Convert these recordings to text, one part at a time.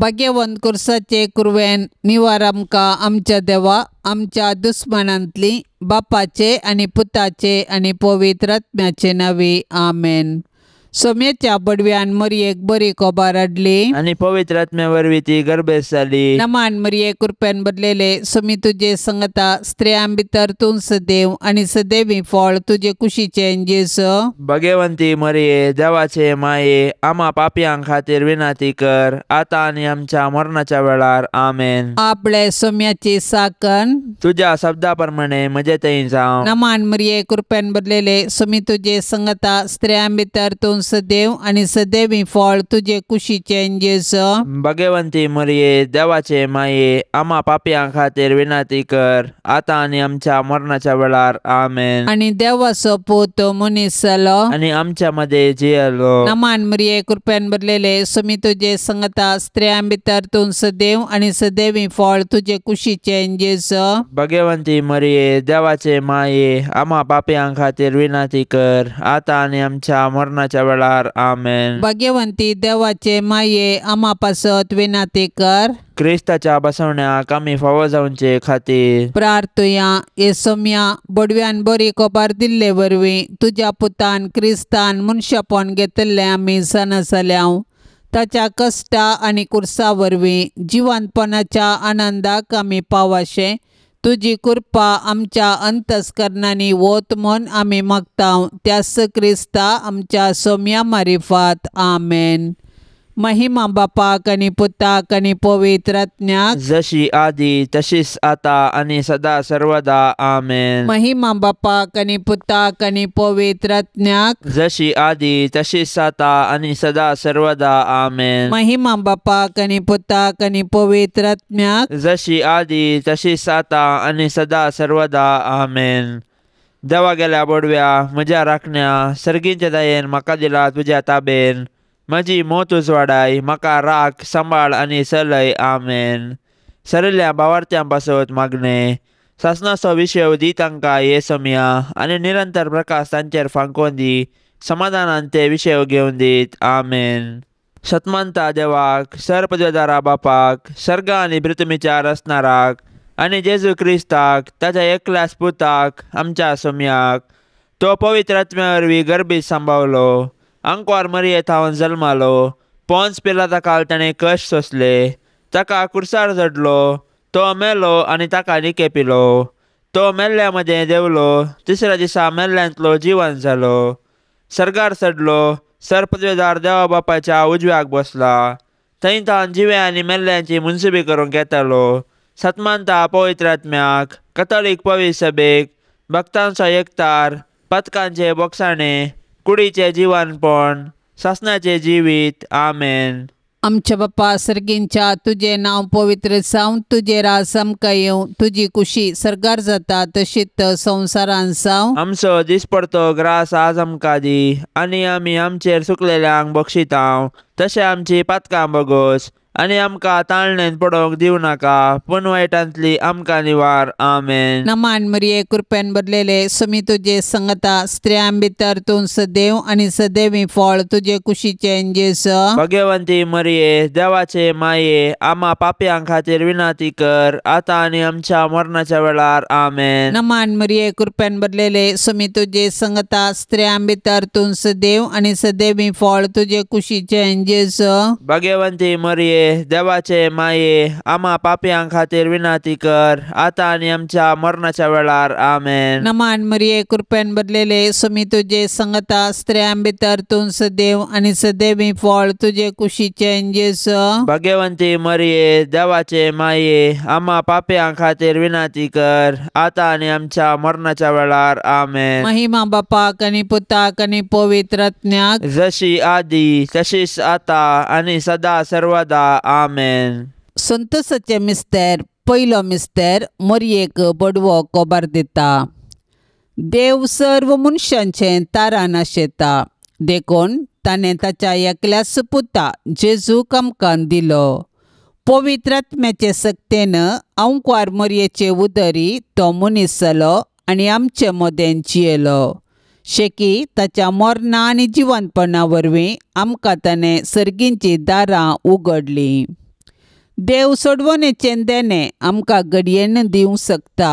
भाग्यवंत कुर्साचे कुरवेन निवार आमकां आमच्या देवा आमच्या दुस्मानांतली बापाचे आनी पुताचे आनी पवित्र आत्म्याचे नांवी आमेन. सोम्याच्या बडव्यान मरयेक बरी कोबार हाडली आनी पवित्र आत्म्या वरवीं ती गर्भेस्त जाली. नमान मरये कृपेन भरलेले सोमी तुजे संगता स्त्रियां भितर तूं सदैव आनी सदैवी फळ तुजे कुशीचें जेजू. भगवंती मरये देवाचे माये आमा पापयां खातीर विनंती कर आतां आनी आमच्या मरणाच्या वेळार आमेन. आपले सोम्याची साकन तुज्या शब्दा प्रमाणे म्हजे थंय जावं. नमान मरये कृपेन भरलेले सोमी तुजे संगता स्त्रियां भितर तूं सदैव आनी सदैवी फळ तुजे कुशीचें जेजू. भगवंती मरये देवाचे माये आमा पापयां खातीर विनंती कर आतां आनी आमच्या मरणाच्या वेळार आमेन. आनी देवाचो पूत मनीस जालो आनी आमच्या मदें जियेलो. नमान मरये कृपेन भरलेले सोमी तुजे संगता स्त्रियां भितर तूं सदैव आनी सदैवी फळ तुजे कुशीचें जेजू. भगवंती मरये देवाचे माये आमा पापयां खातीर विनंती कर आतां आनी आमच्या मरणाच्या वेळार आमेन. भाग्यवंती देवाचे माये आमा पासत विनंती कर. क्रिस्ताच्या बसवण्याक आमी फावो जावचे खातीर प्रार्थुया. हे सोम्या बडव्यान बरी कोबार दिल्ले वरवीं तुज्या पुतान क्रिस्तान मनशापण घेतिल्लें आमी जाणा जाल्याव. ताच्या कश्टा आनी कुर्सा वरवीं जिवंतपणाच्या आनंदाक आमी पावाशें तुजी कृपा आमच्या अंतस्करणांनी वत म्हूण आमी मागता त्याच क्रिस्ता आमच्या सोम्या मारिफात आमेन. महिमा बापाक आनी पुताक आनी पवित्र आत्म्याक जशी आदी तशीच आता आनी सदा सर्वदा आमेन. महिमा बापाक आनी पुताक आनी पवित्र आत्म्याक जशी आदी तशीच आता आनी सदा सर्वदा आमेन. महिमा बापाक आनी पुताक आनी पवित्र आत्म्याक जशी आदी तशीच आता आनी सदा सर्वदा आमेन. देवा गेल्या बोडव्या म्हज्या राखण्या सर्गींच्या दयेन म्हाका दिला तुज्या ताबेन म्हजी मोत उजवाडाय म्हाका राख सांबाळ आनी चलय आमेन. सरिल्ल्या भावार्थ्यां पासत मागणें सासणाचो विशय दी तांकां हे समया आनी निरंतर प्रकाश तांचेर फांकोवन दी समाधानान ते विशय घेवन दीत आमेन. सतमानता देवाक सरपदवेदारा बापाक सर्ग आनी पृथ्वीच्या रचणाराक आनी जेजू क्रिस्ताक ताच्या एकल्याच पुताक आमच्या सोम्याक तो पवित्र आत्म्या वरवीं गर्भीत सांबावलो आंकवार मरये थावन जल्मालो पोन्स पिलाता काल ताणें कश्ट सोंसले ताका कुर्सार चडलो तो मेलो आनी ताका निके पिलो तो मेल्ल्या मदें देंवलो तिसऱ्या दिसा मेल्ल्यांतलो जिवन जालो सर्गार चडलो सरपदवेदार देवा बापाच्या उजव्याक बसला थंय तावन जिव्या आनी मेल्ल्यांची मुनसुबी करूंक येतालो. सतमानता पवित्र आत्म्याक कथोलीक पवित्र सभेक भक्तांचो एकतार पथकांचे बोगसाणे कुडीचें जिवनपण सासणाचें जिवीत आमेन. आमच्या बापा सर्गींच्या तुजें नांव पवित्र जावं तुजें राज आमकां येवं तुजी कुशी सर्गार जाता तशीच संवसारान जावं. आमचो दिसपडतो ग्रास आज आमकां दी आनी आमी आमचेर सुकलेल्यांक बक्षितांव तशें आमची पातकां बगोस आनी आमकां ताळणेन पडोवंक दिवं नाका पूण वायटांतली आमकां निवार आमेन. नमान मरये कृपेन भरलेले सोमी तुजे संगता स्त्रियां भितर तूं सदैव आनी सदैवी फळ तुजे कुशीचें जेजू. भगवंती मरये देवाचे माये आमा पापयां खातीर विनंती कर आतां आनी आमच्या मरणाच्या वेळार आमेन. नमान मरये कृपेन भरलेले सोमी तुजे संगता स्त्रियां भितर तूं सदैव आनी सदैवी फळ तुजे कुशीचें जेजू. भगवंती मरये देवाचे माये आमा पापयां खातीर विनंती कर आतां आनी आमच्या मरणाच्या वेळार आमेन. नमान मरये कृपेन भरलेले सोमी तुजे संगता स्त्रियां भितर तूं सदैव आनी सदैवी फळ तुजे कुशीचें जेजू. भगवंती मरये देवाचे माये आमा पापयां खातीर विनंती कर आतां आनी आमच्या मरणाच्या वेळार आमेन. महिमा बापाक आनी पुताक आनी पवित्र आत्म्याक जशी आदी तशीच आतां आनी सदा सर्वदा आमेन. संतोषाचे मिस्तेर पयलो मिस्तेर मरयेक बडवो कोबार दिता. देव सर्व मनशांचें तारान आशेता देखून ताणें ताच्या एकल्याच पुता जेजूक आमकां दिलो. पवित्र आत्म्याचे सक्तेन आंकवार मरयेचे उदरी तो मनीस जालो आनी आमचे मदें जियेलो. शेकी ताच्या मरणा आनी जिवनपणा वरवीं आमकां ताणें सर्गींचीं दारां उगडलीं. देव सोडवणेचें देणें आमकां घडयेन दिवंक शकता,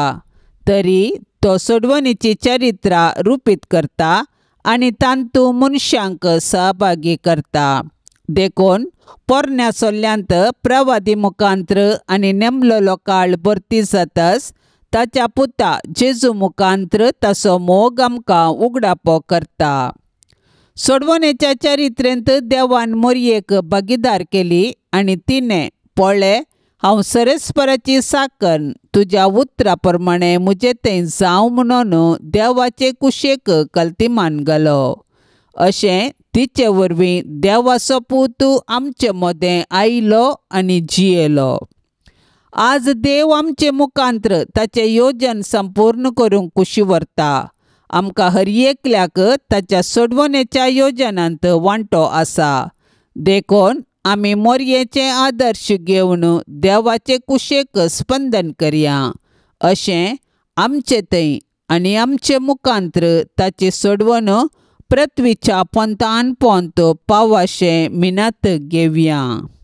तरी तो सोडवणेची चरित्रां रुपीत करता आनी तांतू मनशांक सहभागी करता. देखून पोरण्या सोल्ल्यांत प्रवादी मुखांत्र आनी नेमलेलो काळ भरती जातच ताच्या पुता जेजू मुखांत्र ताचो मोग आमकां उगडापो करता. सोडवणेच्या चरित्रेंत देवान मोरयेक भागीदार केली आनी तिणें पळय हांव सरस्पराची साकन तुज्या उतरा प्रमाणे म्हजें तें जावं म्हणून देवाचे कुशेक कल्तिमान घालो. अशें तिचे वरवीं देवाचो पूत आमचे मदें आयलो आनी जियेलो. आज देव आमचे मुखांत्र ताचें योजन संपूर्ण करूंक कुशी व्हरता. आमकां हर एकल्याक ताच्या सोडवणेच्या योजनांत वांटो आसा. देखून आमी मोरयेचे आदर्श घेवन देवाचे कुशेक स्पंदन करया. अशें आमचे थंय आनी आमचे मुखांत्र ताची सोडवण पृथ्वीच्या पोंतान पोंत पावाशें मिनात घेवया.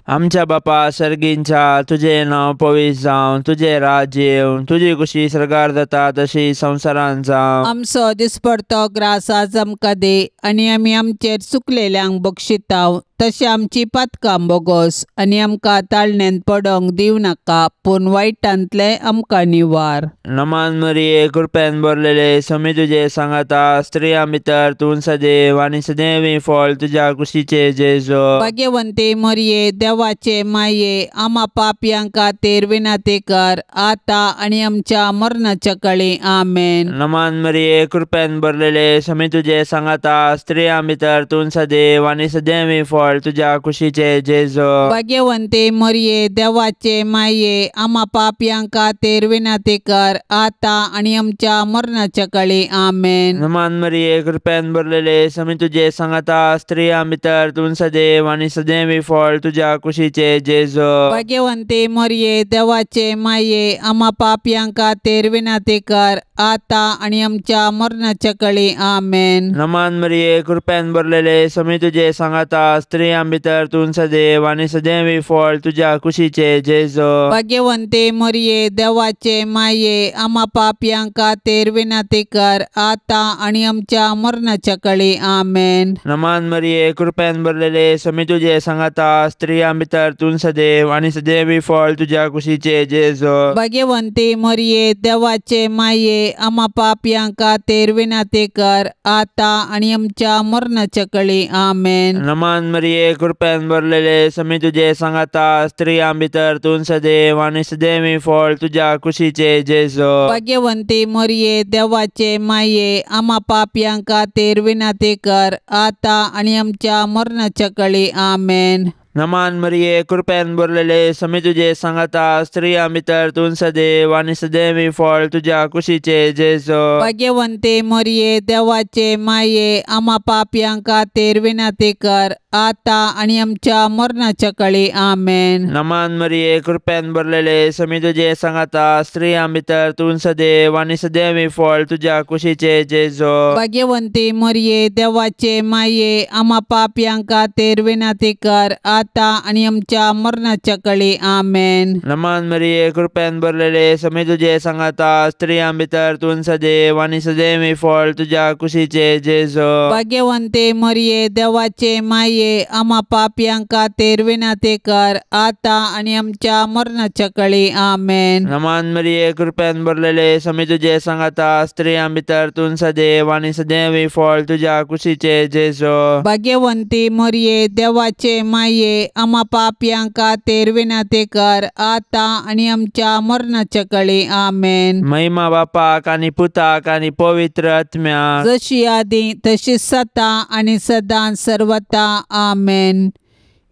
आमच्या बापा सर्गींच्या तुजें नांव पवित्र जावं, तुजें राज्य येवं, तुजी कुशी सर्गार जाता तशी संवसारांत जावं. आमचो दिसपडतो ग्रास आज आमकां दी आनी आमी आमचेर चुकलेल्यांक बक्षिताव तशें आमची पातकां बोगोस आनी आमकां ताळण्यांत पडोंक दिवं नाका, पूण वायटांतलें आमकां निवार. नमान मरिये, कृपेन भरलेले, स्वामी तुजे सांगाता, स्त्रियां भितर तूं सदैव आनी सदैव फळ तुज्या कुशीचे जेजू. भाग्यवंती मरिये, देवाचे माये, आमा पापयां खातीर विनंती कर आतां आनी आमच्या मरणाच्या काळी. आमेन. नमान मरिये, कृपेन भरलेले, स्वामी तुजे सांगाता, स्त्रियां भितर तूं सदैव आनी सदैव फळ तुज्या कुशीचे जेजू. भाग्यवंती मरिये, देवाचे माये, आमा पापयां खातीर विनंती कर आतां आनी आमच्या मरणाच्या काळी. आमेन. नमान मरिये, कृपेन भरलेले, स्वामी तुजे सांगाता, स्त्रियां भितर तूं सदैव आनी सदैव फळ तुज्या कुशीचे जेजू. भाग्यवंती मरिये, देवाचे माये, आमा पापयां खातीर विनंती कर आतां आनी आमच्या मरणाच्या काळी. आमेन. नमान मरिये, कृपेन भरलेले, स्वामी तुजे सांगाता, स्त्रियां भितर तूं सदैव आनी सदैव फळ तुज्या कुशीचे जेजू. भाग्यवंती मरिये, देवाचे माये, आमा पापयां खातीर विनंती कर आतां आनी आमच्या मरणाच्या काळी. आमेन. नमान मरिये, कृपेन भरलेले, स्वामी तुजे सांगाता, स्त्रियां भितर तूं सदैव आनी सदैव फळ तुज्या कुशीचे जेजू. भाग्यवंती मरिये, देवाचे माये, आमा पापयां खातीर विनंती कर आतां आनी आमच्या मरणाच्या काळी. आमेन. नमान मरिये, कृपेन भरलेले, स्वामी तुजे सांगाता, स्त्रियां भितर तूं सदैव आनी सदैव फळ तुज्या कुशीचे जेजू. भाग्यवंती मरिये, देवाचे माये, आमा पापयां खातीर विनंती कर आतां आनी आमच्या मरणाच्या काळी. आमेन. नमान मरिये, कृपेन भरलेले, स्वामी तुजे सांगाता, स्त्रियां भितर तूं सदैव आनी सदैव फळ तुज्या कुशीचे जेजू. भाग्यवंती मरिये, देवाचे माये, आमा पापयां खातीर विनंती कर आतां आनी आमच्या मरणाच्या काळी. आमेन. नमान मरिये, कृपेन भरलेले, स्वामी तुजे सांगाता, स्त्रियां भितर तूं सदैव आनी सदैव फळ तुज्या कुशीचे जेजू. भाग्यवंती मरिये, देवाचे माये, आमा पापयां खातीर विनंती कर आतां आनी आमच्या मरणाच्या काळी. आमेन. नमान मरिये, कृपेन भरलेले, स्वामी तुजे सांगाता, स्त्रियां भितर तूं सदैव आनी सदैव फळ तुज्या कुशीचे जेजू. भाग्यवंती मरिये, देवाचे माये, आमा पापयां खातीर विनंती कर आतां आनी आमच्या मरणाच्या काळी. आमेन. नमान मरिये, कृपेन भरलेले, स्वामी तुजे सांगाता, स्त्रियां भितर तूं सदैव आनी सदैव फळ तुज्या कुशीचे जेजू. भाग्यवंती मरिये, देवाचे माये, आमा पापयां खातीर विनंती कर आतां आनी आमच्या मरणाच्या काळी. आमेन. महिमा बापाक आनी पुताक आनी पवित्र आत्म्याक, जशी आदी तशी सदां आनी सदां सर्वता. आमेन.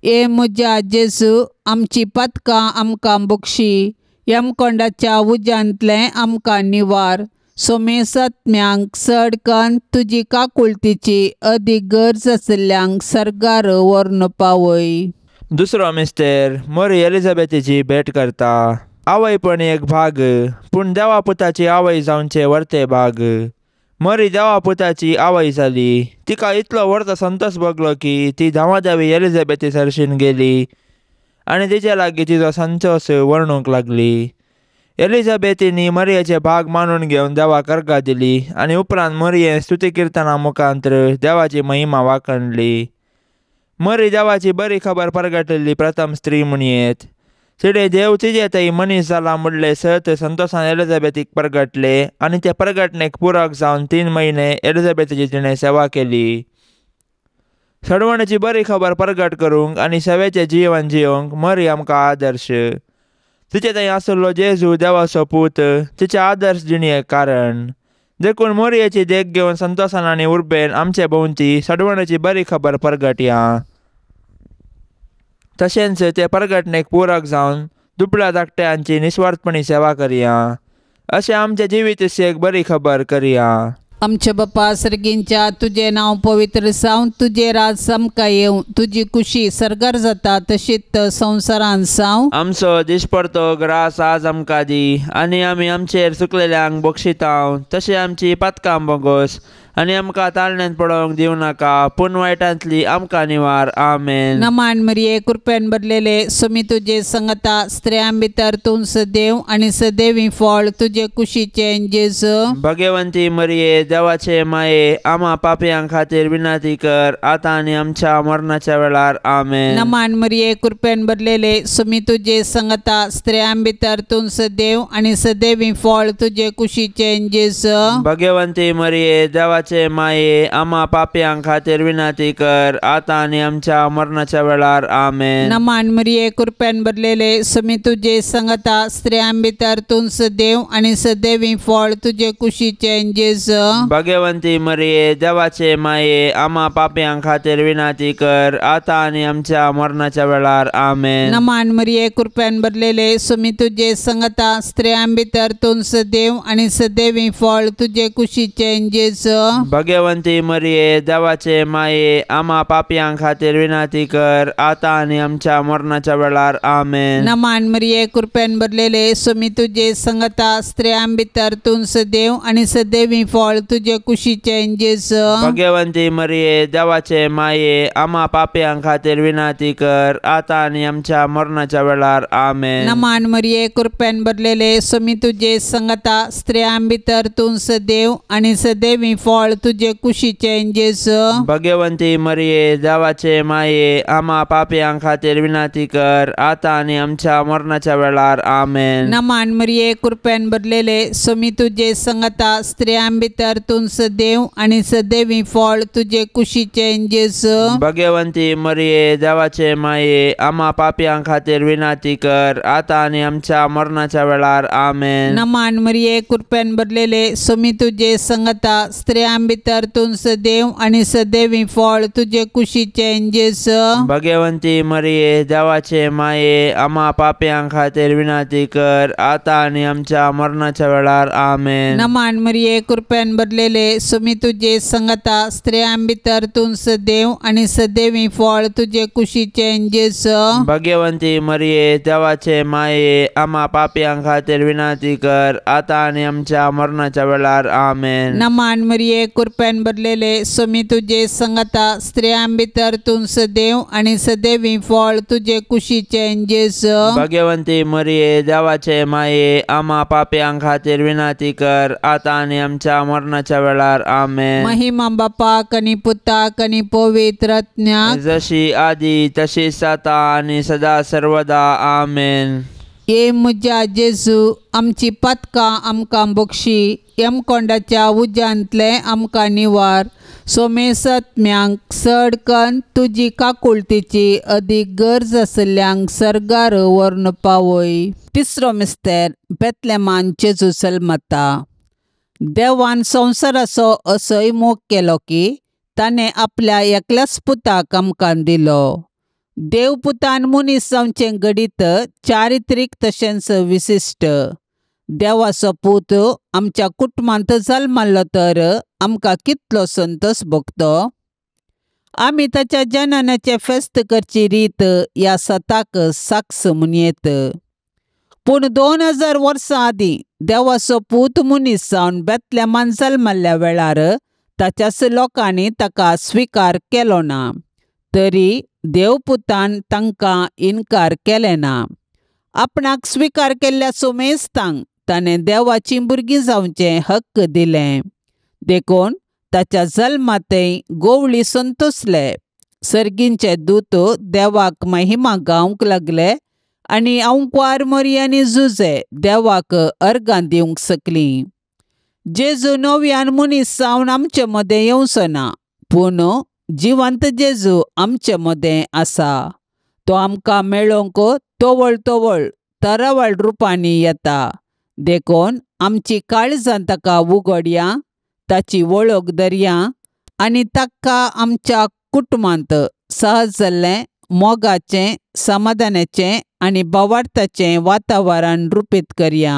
ए म्हज्या जेजू, आमची पातकां आमकां बक्षी, यमकोंडाच्या उज्यांतलें आमकां निवार, सोमेसत्म्यांक चड कन्न तुजी काकुळतीची अदीक गरज आशिल्ल्यांक सर्गार व्हरून पावय. दुसरो मिस्तेर मोरी एलिझाबेथीची भेट करता. आवय पण एक भाग, पूण देवा पुताची आवय जावचे वर्ते भाग. मरी देवा पुताची आवय जाली. तिका इतलो व्हडलो संतोष भोगलो की ती धांवाधावी एलिझाबेथी सरशीन गेली आनी तिचे लागीं तिचो संतोस वर्णूंक लागली. एलिझाबेथीनी मरियेचे भाग मानून घेवन देवाक अर्गां दिली आनी उपरांत मरियेन स्तुती किर्तना मुखांत्र देवाची महिमा वाखणली. मरी देवाची बरी खबर परगटिल्ली प्रथम स्त्री म्हणयेत. तिणें देव तिजे थंय मनीस जाला म्हणलें सत संतोसान एलिझाबेथीक परगटले आनी ते परगटणेक पुरक जावन 3 म्हयने एलिझाबेथीची तिणें सेवा केली. सडवणेची बरी खबर परगट करूंक आनी सेवेचें जिवन जियोंक मरी आमकां आदर्श. तिचे थंय आसलो जेजू देवाचो पूत तिचे आदर्श जिणेक कारण. देखून मोरयेची देख घेवन संतोसान आनी उर्बेन आमचे भोंवती सडवणेची बरी खबर परगटया. तशेंच ते परगटणेक पुरक जावन दुबळ्या धाकट्यांची निस्वार्थपणी सेवा करया. अशें आमच्या जिवीत एक बरी खबर करया. आमच्या बापा सर्गींच्या तुजें नांव पवित्र जावं, तुजें राज आमकां येवं, तुजी कुशी सर्गार जाता तशीच संवसारान जावं. आमचो दिसपडतो ग्रास आज आमकां दी आनी आमी आमचेर चुकलेल्यांक बक्षितांव तशें आमची पातकां बोगोस आनी आमकां ताळण्यांत पडोवंक दिवं नाका पूण वायटांतली आमकां निवार. आमेन. नमान मरिये, कृपेन भरलेले, स्वामी तुजे संगता, स्त्रियां भितर तूं सदैव आनी सदैवी फळ तुजे कुशीचें जेजू. भगवंती मरिये, देवाचे माये, आमा पापयां खातीर विनंती कर आतां आनी आमच्या मरणाच्या वेळार. आमेन. नमान मरिये, कृपेन भरलेले, स्वामी तुजे संगता, स्त्रियां भितर तूं सदैव आनी सदैवी फळ तुजे कुशीचें जेजू. भगवंती मरिये, देवाचे माये, आमा पापयां खातीर विनंती कर आतां आनी आमच्या मरणाच्या वेळार. आमेन. नमान मरिये, कृपेन भरलेले, स्वामी तुजे संगता, स्त्रियां भितर तूं सदैव आनी सदैवी फळ तुजे कुशीचें जेजू. भगवंती मरिये, देवाचे माये, आमा पापयां खातीर विनंती कर आतां आनी आमच्या मरणाच्या वेळार. आमेन. नमान मरिये, कृपेन भरलेले, स्वामी तुजे संगता, स्त्रियां भितर तूं सदैव आनी सदैवी फळ तुजे कुशीचें जेजू. भगवंती मरिये, देवाचे माये, आमा पापयां खातीर विनंती कर आतां आनी आमच्या मरणाच्या वेळार. आमेन. नमान मरिये, कृपेन भरलेले, स्वामी तुजे संगता, स्त्रियां भितर तूं सदैव आनी सदैवी फळ तुजे कुशीचें जेजू. भगवंती मरिये, देवाचे माये, आमा पापयां खातीर विनंती कर आतां आनी आमच्या मरणाच्या वेळार. आमेन. नमान मरिये, कृपेन भरलेले, स्वामी तुजे संगता, स्त्रियां भितर तूं सदैव आनी सदैवी फळ तुजे कुशीचें जेजू. भगवंती मरिये, देवाचे माये, आमा पापयां खातीर विनंती कर आतां आनी आमच्या मरणाच्या वेळार. आमेन. नमान मरिये, कृपेन भरलेले, स्वामी तुजे संगता, स्त्रियां भितर तूं सदैव आनी सदैवी फळ तुजे कुशीचें जेजू. भगवंती मरिये, देवाचे माये, आमा पापयां खातीर विनंती कर आतां आनी आमच्या मरणाच्या वेळार. आमेन. नमान मरिये, कृपेन भरलेले, स्वामी तुजे संगता, स्त्रियां भितर तूं सदैव आनी सदैवी फळ तुजे कुशीचें जेजू. भगवंती मरिये, देवाचे माये, आमा पापयां खातीर विनंती कर आतां आनी आमच्या मरणाच्या वेळार. आमेन. नमान मरिये, कृपेन भरलेले, स्वामी तुजे संगता, स्त्रियां भितर तूं सदैव आनी सदैवी फळ तुजे कुशीचें जेजू. भगवंती मरिये, देवाचे माये, आमा पापयां खातीर विनंती कर आतां आनी आमच्या मरणाच्या वेळार. आमेन. नमान मरिये, कृपेन भरलेले, स्वामी तुजे संगता, स्त्रियां भितर तूं सदैव आनी सदैवी फळ तुजे कुशीचें जेजू. भगवंती मरिये, देवाचे माये, आमा पापयां खातीर विनंती कर आतां आनी आमच्या मरणाच्या वेळार. आमेन. महिमा बापाक आनी पुताक आनी पवित्र आत्म्याक, जशी आदी तशीच आतां आनी सदा सर्वदा. आमेन. ये म्हज्या जेजू, आमची पातकां आमकां बक्षी, यमकोंडाच्या उज्यांतलें आमकां निवार, सोमेसत्म्यांक चड कन्न तुजी काकुळतीची अदीक गरज आशिल्ल्यांक सर्गार व्हरून पावय. तिसरो मिस्तेर, बेतलेमान जेजू जल्मता. देवान संवसाराचो असोय मोग केलो की ताणें आपल्या एकल्याच पुताक आमकां दिलो. देव पुतान मनीस जावचें घडीत चारित्रीक तशेंच विशिश्ट. देवाचो पूत आमच्या कुटुंबांत जल्मलो तर आमकां कितलो संतोस भोगतो. आमी ताच्या जननाचें फेस्त करची रीत ह्या सताक साक्ष म्हणयेत. पूण 2000 वर्सां आदीं देवाचो पूत मनीस जावन बेतलेमान जल्मल्ल्या वेळार ताच्याच लोकांनी ताका स्विकार केलो ना. तरी देवपुतान तांकां इन्कार केलें ना. आपणाक स्विकार केल्ल्या सुमेस्तांक ताणें देवाचीं भुरगीं जावचें हक्क दिलें. देखून ताच्या जल्मांतय गोवळी संतोसले. सर्गींचे दूत देवाक महिमा गावंक लागले आनी अंकवार मोरी आनी जुजे देवाक अर्गां दिवंक शकलीं. जेजू नव्यान मनीस जावन आमचे मदें येवचो ना, पूण जिवंत जेजू आमचे मदें आसा. तो आमकां मेळोवंक तवळ तवळ तरावळ रुपांनी येता. देखून आमची काळजां ताका उगडया, ताची वळख धरया आनी ताका आमच्या कुटुंबांत सहज जाल्लें मोगाचें, समाधानाचें आनी भावार्थाचें वातावरण रुपीत करया.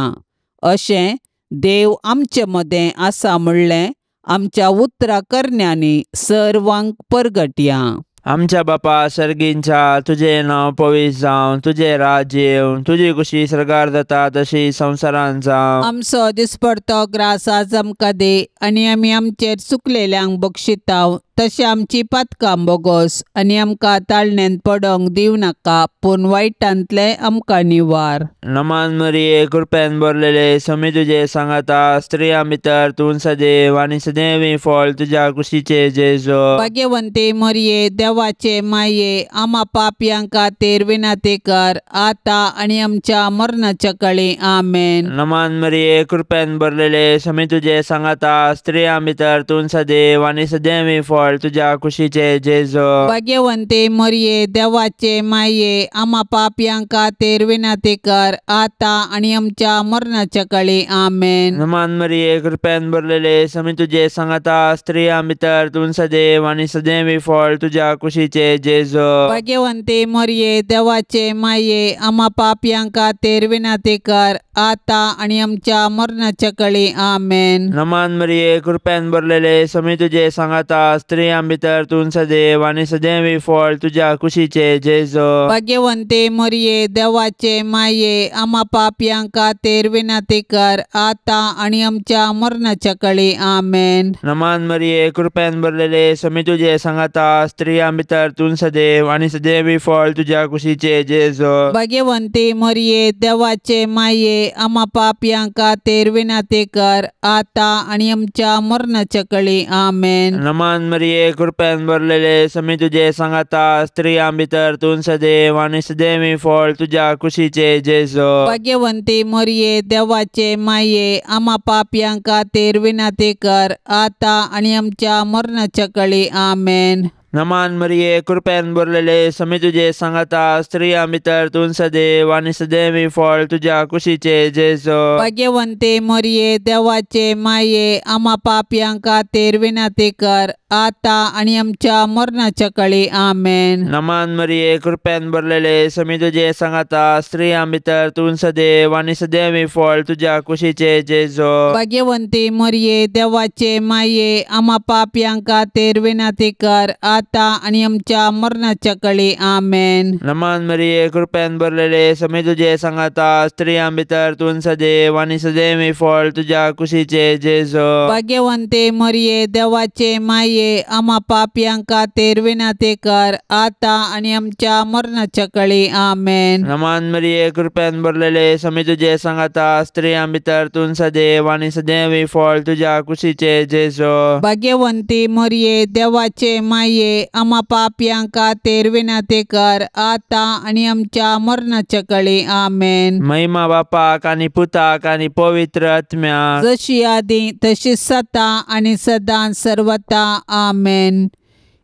अशें देव आमचे मदें आसा म्हणलें आमच्या उतरा करण्यांनी सर्वांक परगटया. आमच्या बापा सर्गींच्या, तुजें नांव पवित्र जावं, तुजें राज्य येवं, तुजी खुशी सर्गार जाता तशी संवसारांत जावं. आमचो दिसपडतो ग्रास आज आमकां दी आनी आमी आमचेर चुकलेल्यांक बक्षिताव तशें आमची पातकां बोगोस आनी आमकां ताळण्यांत पडोंक दिवं नाका, पूण वायटांतलें आमकां निवार. नमान मरिये, कृपेन भरलेले, स्वामी तुजे सांगाता, स्त्रियां भितर तूं सदैव आनी सदैव फळ तुज्या कुशीचे जेजू. भाग्यवंती मरिये, देवाचे माये, आमा पापयां खातीर विनंती कर आतां आनी आमच्या मरणाच्या काळी. आमेन. नमान मरिये, कृपेन भरलेले, स्वामी तुजे सांगाता, स्त्रियां भितर तूं सदैव आनी सदैव फळ तुज्या कुशीचे जेजू. भाग्यवंती मरिये, देवाचे माये, आमा पापयां खातीर विनंती कर आतां आनी आमच्या मरणाच्या काळी. आमेन. नमान मरिये, कृपेन भरलेले, स्वामी तुजे सांगाता, स्त्रियां भितर तूं सदैव आनी सदैव फळ तुज्या कुशीचे जेजू. भाग्यवंती मरिये, देवाचे माये, आमा पापयां खातीर विनंती कर आतां आनी आमच्या मरणाच्या काळी. आमेन. नमान मरिये, कृपेन भरलेले, स्वामी तुजे सांगाता, स्त्रियां भितर तूं सदैव आनी सदैव फळ तुज्या कुशीचे जेजू. भाग्यवंती मरिये, देवाचे माये, आमा पापयां खातीर विनंती कर आतां आनी आमच्या मरणाच्या काळी. आमेन. नमान मरिये, कृपेन भरलेले, स्वामी तुजे सांगाता, स्त्रियां भितर तूं सदैव आनी सदैव फळ तुज्या कुशीचे जेजू. भाग्यवंती मरिये, देवाचे माये, आमा पापयां खातीर विनंती कर आतां आनी आमच्या मरणाच्या काळी. आमेन. नमान मरिये, कृपेन भरलेले, स्वामी तुजे सांगाता, स्त्रियां भितर तूं सदैव आनी सदैव फळ तुज्या कुशीचे जेजू. भाग्यवंती मरिये, देवाचे माये, आमा पापयां खातीर विनंती कर आतां आनी आमच्या मरणाच्या काळी. आमेन. नमान मरिये, कृपेन भरलेले, स्वामी तुजे सांगाता, स्त्रियां भितर तूं सदैव आनी सदैव फळ तुज्या कुशीचे जेजू. भाग्यवंती मरिये, देवाचे माये, आमा पापयां खातीर विनंती कर आतां आनी आमच्या मरणाच्या काळी. आमेन. नमान मरिये, कृपेन भरलेले, स्वामी तुजे सांगाता, स्त्रियां भितर तूं सदैव आनी सदैव फळ तुज्या कुशीचे जेजू. भाग्यवंती मरिये, देवाचे माये, आमा पापयां खातीर विनंती कर आतां आनी आमच्या मरणाच्या काळी. आमेन. नमान मरिये, कृपेन भरलेले, स्वामी तुजे सांगाता, स्त्रियां भितर तूं सदैव आनी सदैव फळ तुज्या कुशीचे जेजू. भाग्यवंती मरिये, देवाचे माये, आमा पापयां खातीर विनंती कर आतां आनी आमच्या मरणाच्या काळी. आमेन. नमान मरिये, कृपेन भरलेले, स्वामी तुजे सांगाता, स्त्रियां भितर तूं सदैव आनी सदैव फळ तुज्या कुशीचे जेजू. भाग्यवंती मरिये, देवाचे माये, आमा पापयां खातीर विनंती कर आतां आनी आमच्या मरणाच्या काळी. आमेन. महिमा बापाक आनी पुताक आनी पवित्र आत्म्याक, जशी आदी तशी सता आनी सदां सर्वता. आमेन.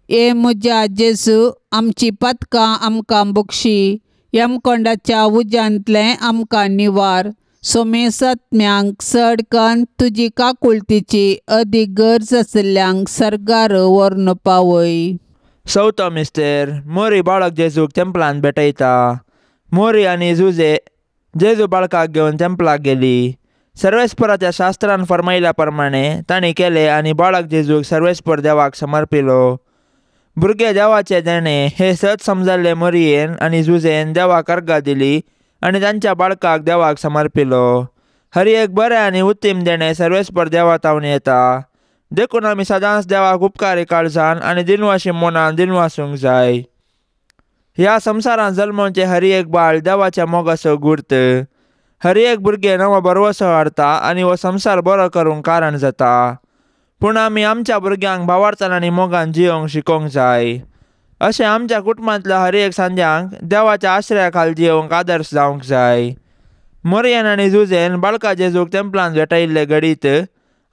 ए म्हज्या जेजू, आमची पातकां आमकां बक्षी, यमकोंडाच्या उज्यांतलें आमकां निवार, सोमेसात्म्यांक चड कन्न तुजी काकुळतीची अदीक गरज आशिल्ल्यांक सर्गार व्हरून पावय. चवथो मिस्तेर, मोरी बाळक जेजूक तेंपलांत भेटयता. मोरी आनी जुजे जेजू बाळकाक घेवन तेंपलाक गेली. सर्वेस्पराच्या शास्त्रान फर्मायल्या प्रमाणे तांणी केलें आनी बाळक जेजूक सर्वेस्पर देवाक समर्पिलो. भुरगे देवाचे देणे हे सत समजल्ले मोरयेन आनी जुजेन देवाक अर्गां दिली आनी तांच्या बाळकाक देवाक समर्पिलो. हर एक बरें आनी उत्तीम देणें सर्वेस्पर देवा तावन येता. देखून आमी सदांच देवाक उपकारी काळजान आनी दिनवाशी मनान दिनवासूंक जाय. ह्या संवसारांत जल्मोवचें हर एक बाळ देवाच्या मोगाचो गुर्त. हर एक भुरगें नवो भरवसो हाडटा आनी हो संवसार बरो करूंक कारण जाता. पूण आमी आमच्या भुरग्यांक भावार्थान आनी मोगान जियोंक शिकोवंक जाय. अशें आमच्या कुटुंबांतल्या हर एक सांद्यांक देवाच्या आश्रया खाल जियोंक आदर्श जावंक जाय. मोरयन आनी जुजेन बाळका जेजूक तेंपलान भेटयल्ले घडीत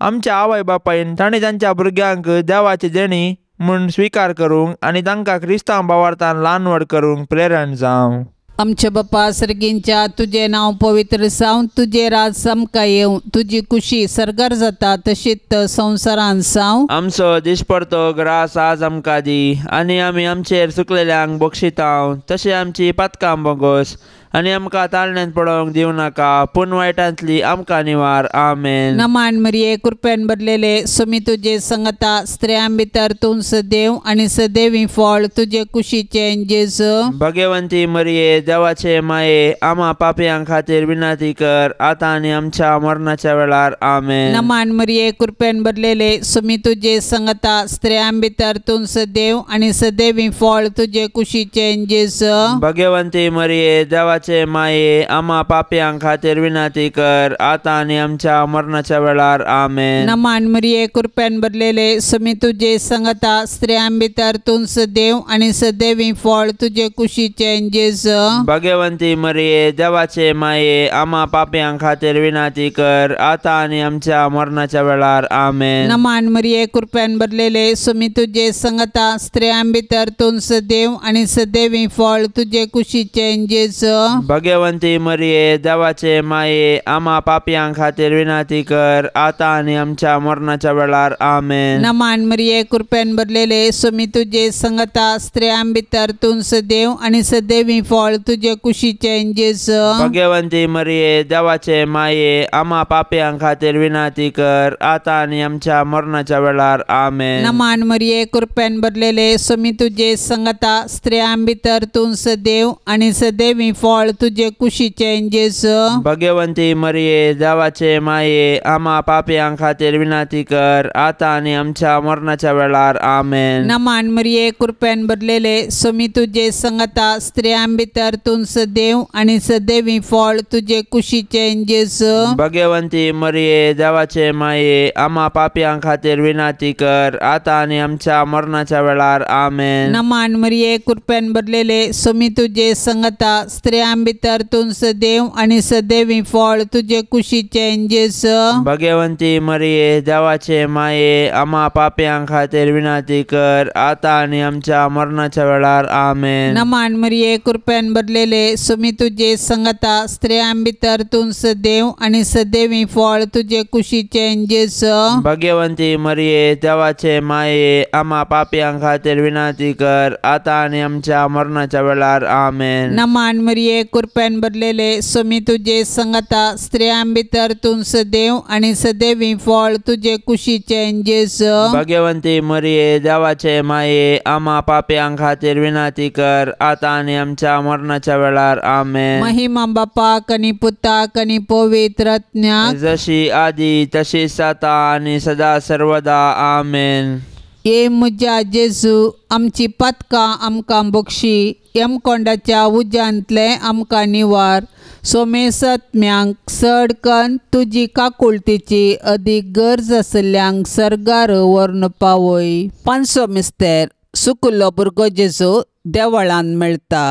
आमच्या आवय बापायन तांणी तांच्या भुरग्यांक देवाची देणी म्हूण स्विकार करूंक आनी तांकां क्रिस्तांव भावार्थान ल्हान व्हड करूंक प्रेरण जावं. आमच्या बापा सर्गींच्या तुजें नांव पवित्र जावं, तुजें राज आमकां येवं, तुजी कुशी सर्गार जाता तशीच संवसारांत जावं. आमचो दिसपडतो ग्रास आज आमकां दी आनी आमी आमचेर चुकलेल्यांक बक्षितांव तशें आमची पातकां बोगोस आनी आमकां ताळण्यांत पडोवंक दिवं नाका पूण वायटांतली आमकां निवार. आमेन. नमान मरिये कृपेन भरलेले सुमी तुजे संगता, स्त्रियां भितर तूं सदैव आनी सदैवी फळ तुजे कुशीचें जेजू. भगवंती मरिये देवाचे माये आमा पापयां खातीर विनंती कर आतां आनी आमच्या मरणाच्या वेळार. आमेन. नमान मरिये कृपेन भरलेले सुमी तुजे संगता, स्त्रियां भितर तूं सदैव आनी सदैवी फळ तुजे कुशीचें जेजू. भगवंती मरिये देवाचे माये आमा पापयां खातीर विनंती कर आतां आनी आमच्या मरणाच्या वेळार. आमेन. नमान मरिये कृपेन भरलेले सुमी तुजे संगता, स्त्रियां भितर तूं सदैव आनी सदैवी फळ तुजे कुशीचें जेजू. भगवंती मरिये देवाचे माये आमा पापयां खातीर विनंती कर आतां आनी आमच्या मरणाच्या वेळार. आमेन. नमान मरिये कृपेन भरलेले सुमी तुजे संगता, स्त्रियां भितर तूं सदैव आनी सदैवी फळ तुजे कुशीचें जेजू. भगवंती मरिये देवाचे माये आमा पापयां खातीर विनंती कर आतां आनी आमच्या मरणाच्या वेळार. आमेन. नमान मरिये कृपेन भरलेले सुमी तुजे संगता, स्त्रियां भितर तूं सदैव आनी सदैवी फळ तुजे कुशीचें जेजू. भगवंती मरिये देवाचे माये आमा पापयां खातीर विनंती कर आतां आनी आमच्या मरणाच्या वेळार. आमेन. नमान मरिये कृपेन भरलेले सुमी तुजे संगता, स्त्रियां भितर तूं सदैव आनी सदैवी फळ तुजे कुशीचें जेजू. भगवंती मरिये देवाचे माये आमा पापयां खातीर विनंती कर आतां आनी आमच्या मरणाच्या वेळार. आमेन. नमान मरिये कृपेन भरलेले सुमी तुजे संगता, स्त्रियां भितर तूं सदैव आनी सदैवी फळ तुजे कुशीचें जेजू. भगवंती मरिये देवाचे माये आमा पापयां खातीर विनंती कर आतां आनी आमच्या मरणाच्या वेळार. आमेन. नमान मरिये कृपेन भरलेले सुमी तुजे संगता, स्त्रियां भितर तूं सदैव आनी सदैवी फळ तुजे कुशीचें जेजू. भगवंती मरिये देवाचे माये आमा पापयां खातीर विनंती कर आतां आनी आमच्या मरणाच्या वेळार. आमेन. नमान मरिये कृपेन भरलेले सुमी तुजे संगता, स्त्रियां भितर तूं सदैव आनी सदैवी फळ तुजे कुशीचें जेजू. भगवंती मरिये देवाचे माये आमा पापयां खातीर विनंती कर आतां आनी आमच्या मरणाच्या वेळार. आमेन. नमान मरिये कृपेन भरलेले सुमी तुजे संगता, स्त्रियां भितर तूं सदैव आनी सदैवी फळ तुजे कुशीचें जेजू. भगवंती मरिये देवाचे माये आमा पापयां खातीर विनंती कर आतां आनी आमच्या मरणाच्या वेळार. आमेन. महिमा बापाक आनी पुताक आनी पवित्र आत्म्याक, जशी आदी तशीच आतां आनी सदा सर्वदा. आमेन. ये म्हज्या जेजू, आमची पातकां आमकां बक्षी, यमकोंडाच्या उज्यांतलें आमकां निवार, सोमेसत्म्यांक चड कन्न तुजी काकुळतीची अदीक गरज आशिल्ल्यांक सर्गार व्हरून पावय. पांचवो मिस्तेर सुकुल्लो भुरगो जेजू देवळान मेळटा.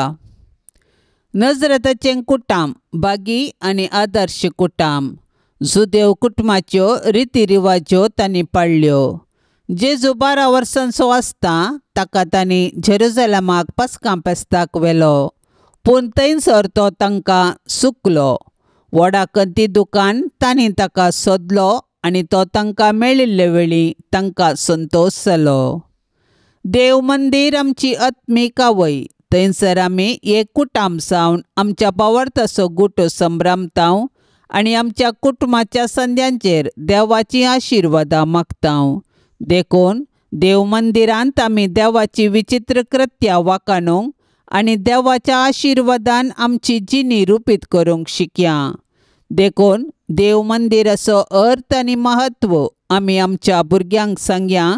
नजरेताचें कुटाम बागी आनी आदर्श कुटाम. जुदेव कुटुंबाच्यो रिती रिवाज्यो तांणी पाळ्ळ्यो. जेजू 12 वर्सांचो आसता ताका तांणी जेरुजलमाक पास्कां फेस्ताक व्हेलो, पूण थंयसर तो तांकां सुकलो. व्हडा कंती दुकान तांणी ताका सोदलो आनी तो तांकां मेळिल्ले वेळी तांकां संतोश जालो. देव मंदीर आमची आत्मीक आवय, थंयसर आमी एक कुटाम जावन आमच्या भावार्थाचो गुटो संभ्रमताव आनी आमच्या कुटुंबाच्या संद्यांचेर देवाची आशिर्वादां मागताव. देखून देव मंदिरांत आमी देवाची विचित्र कृत्या वाखाणूंक आनी देवाच्या आशिर्वादान आमची जिणी रुपीत करूंक शिकया. देखून देव मंदिराचो अर्थ आनी म्हत्व आमी आमच्या भुरग्यांक सांगया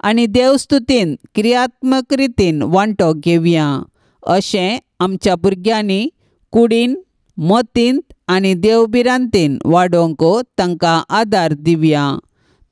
आनी देवस्तुतीन क्रियात्मक रितीन वांटो घेवया. अशें आमच्या भुरग्यांनी कुडीन मतींत आनी देवभिरांतीन वाडोवंक तांकां आदार दिवया.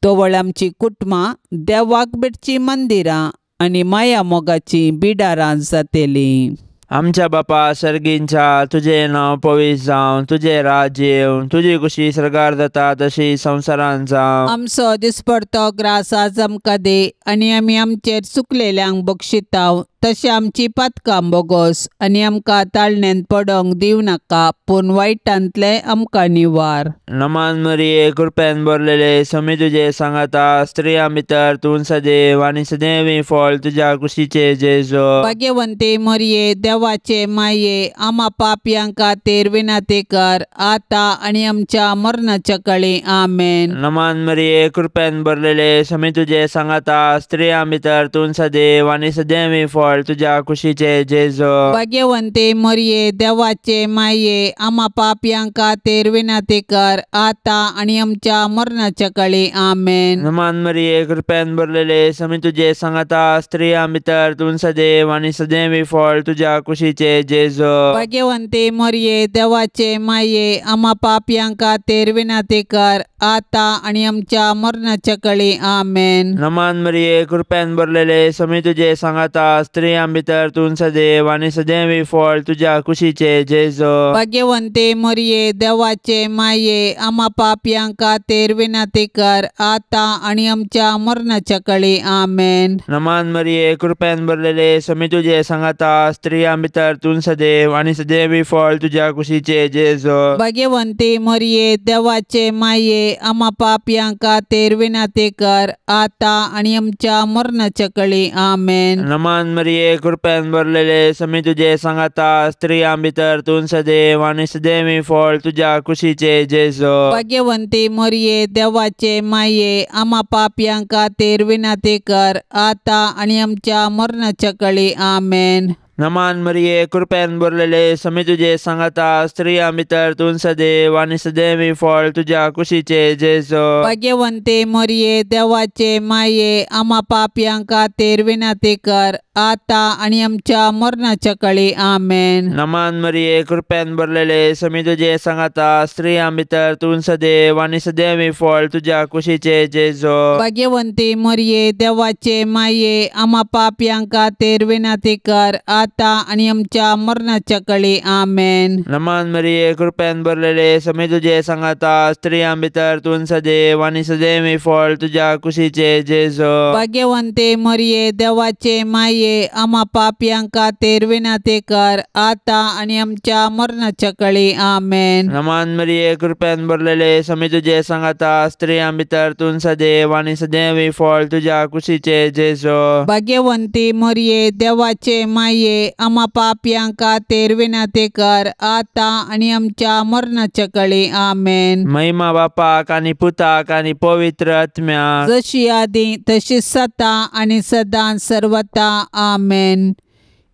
तवळ आमची कुटुंबां देवाक भेटचीं मंदिरां आनी माया मोगाचीं बिडारां जातलीं. आमच्या बापा सर्गींच्या तुजें नांव पवित्र जावं, तुजें राज्य येवं, तुजी खुशी सर्गार जाता तशी संवसारांत जावं. आमचो दिसपडतो ग्रास आज आमकां दी आनी आमी आमचेर चुकलेल्यांक बक्षिताव तशें आमची पातकां बोगोस आनी आमकां ताळण्यांत पडोंक दिवं नाका पूण वायटांतलें आमकां निवार. नमान मरिये कृपेन भरलेले स्वामी तुजे सांगाता, स्त्रियां भितर तूं सदैव आनी सदैवी फळ तुज्या कुशीचे जेजू. भाग्यवंती मरिये देवाचे माये आमा पापयां खातीर विनंती कर आतां आनी आमच्या मरणाच्या काळी. आमेन. नमान मरिये कृपेन भरलेले स्वामी तुजे सांगाता, स्त्रियां भितर तूं सदैव आनी सदैवी फळ तुज्या कुशीचे जेजू. भाग्यवंती मरिये देवाचे माये आमा पापयां खातीर विनंती कर आतां आनी आमच्या मरणाच्या काळी. आमेन. नमान मरिये कृपेन भरलेले स्वामी तुजे सांगाता, स्त्रियां भितर तूं सदैव आनी सदैवी फळ तुज्या कुशीचे जेजू. भाग्यवंती मरिये देवाचे माये आमा पापयां खातीर विनंती कर आतां आनी आमच्या मरणाच्या काळी. आमेन. नमान मरिये कृपेन भरलेले स्वामी तुजे सांगाता, स्त्रियां भितर तूं सदैव आनी सदैवी फळ तुज्या कुशीचे जेजू. भाग्यवंती मरिये देवाचे माये आमा पापयां खातीर विनंती कर आतां आनी आमच्या मरणाच्या काळी. आमेन. नमान मरिये कृपेन भरलेले स्वामी तुजे सांगाता, स्त्रियां भितर तूं सदैव आनी सदैवी फळ तुज्या कुशीचे जेजू. भाग्यवंती मरिये देवाचे माये आमा पापयां खातीर विनंती कर आतां आनी आमच्या मरणाच्या काळी. आमेन. नमान मरिये कृपेन भरलेले स्वामी तुजे सांगाता, स्त्रियां भितर तूं सदैव आनी सदैवी फळ तुज्या कुशीचे जेजू. भाग्यवंती मरिये देवाचे माये आमा पापयां खातीर विनंती कर आतां आनी आमच्या मरणाच्या काळी. आमेन. नमान मरिये कृपेन भरलेले स्वामी तुजे सांगाता, स्त्रियां भितर तूं सदैव आनी सदैवी फळ तुज्या कुशीचे जेजू. भाग्यवंती मरिये देवाचे माये आमा पापयां खातीर विनंती कर आतां आनी आमच्या मरणाच्या काळी. आमेन. नमान मरिये कृपेन भरलेले स्वामी तुजे सांगाता, स्त्रियां भितर तूं सदैव आनी सदैवी फळ तुज्या कुशीचे जेजू. भाग्यवंती मरिये देवाचे माये आमा पापयां खातीर विनंती कर आतां आनी आमच्या मरणाच्या काळी. आमेन. नमान मरिये कृपेन भरलेले स्वामी तुजे सांगाता, स्त्रियां भितर तूं सदैव आनी सदैवी फळ तुज्या कुशीचे जेजू. भाग्यवंती मरिये देवाचे माये आमा पापयां खातीर विनंती कर आतां आनी आमच्या मरणाच्या काळी. आमेन. नमान मरिये कृपेन भरलेले स्वामी तुजे सांगाता, स्त्रियां भितर तूं सदैव आनी सदैवी फळ तुज्या कुशीचे जेजू. भाग्यवंती मरिये देवाचे माये आमा पापयां खातीर विनंती कर आतां आनी आमच्या मरणाच्या काळी. आमेन. महिमा बापाक आनी पुताक आनी पवित्र आत्म्याक, जशी आदी तशी सता आनी सदां सर्वता. आमेन.